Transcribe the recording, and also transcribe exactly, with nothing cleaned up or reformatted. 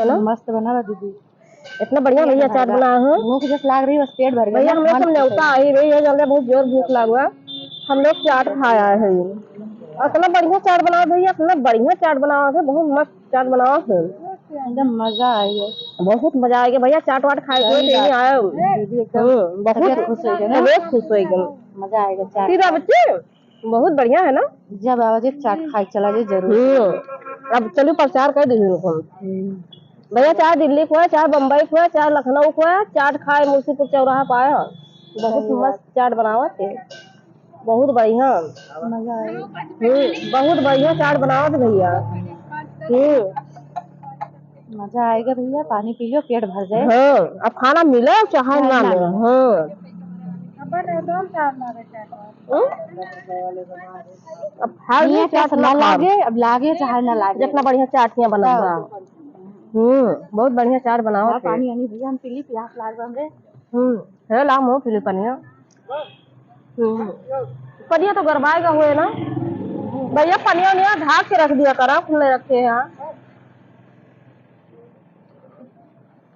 ना? मस्त बना बा दीदी। इतना बढ़िया भैया चाट बना है। भूख जस लाग रही, बस पेट भर गया भैया। हम लोग सब न्योता आई भैया, जल्दी बहुत जोर भूख लागवा। हम लोग चाट खाया है। इतना बढ़िया चाट बनावा भैया, इतना बढ़िया चाट बनावा है, बहुत मस्त चाट बनावा है। एकदम मजा आएगा। बहुत मजा आएगा भैया, चाट वाट खाए के सही बात। आए। दीदी एकदम हम्म, बहुत तबीयत खुश हो गई ना? तबीयत खुश हो गई। मजा आएगा चाट। फिर अब बच्चे बहुत बढ़िया है ना? जब आवाज एक चाट खाए चला जाए जरूर। हम्म, अब चलो प्रचार कर दीजिए उनको। हम्म। भैया चाहे दिल्ली को है, चाहे बम्बई को है, चाहे लखनऊ को है, चाट खाए मुंशीपुर चौराहा पाए। बहुत सही बात। मस्त चाट बनावत है, बहुत बढ़िया। मजा आएगा। हम्म, बहुत बढ़िया चाट बनावत भैया। हम्म। मजा आएगा भैया, पानी पी लो, पेट भर जाए। हाँ, अब खाना मिले चाहे ना मिले। हाँ। हम्म? अब खाए भैया, भी चाट ना लागे, अब लागे चाहे ना लागे। जितना बढ़िया चाट यहाँ बनत बा। हम्म, बहुत बढ़िया चाट बनावत है। पानी आनी भैया, हम पी ली, प्यास लाग बा हमरे। हम्म, हे ला मुँह पी ली पनिया। हम्म, पनिया तो गरमाएगा हुए ना। भैया पनिया उनिया ढाक के रख दिया करा, खुले रखे हैं।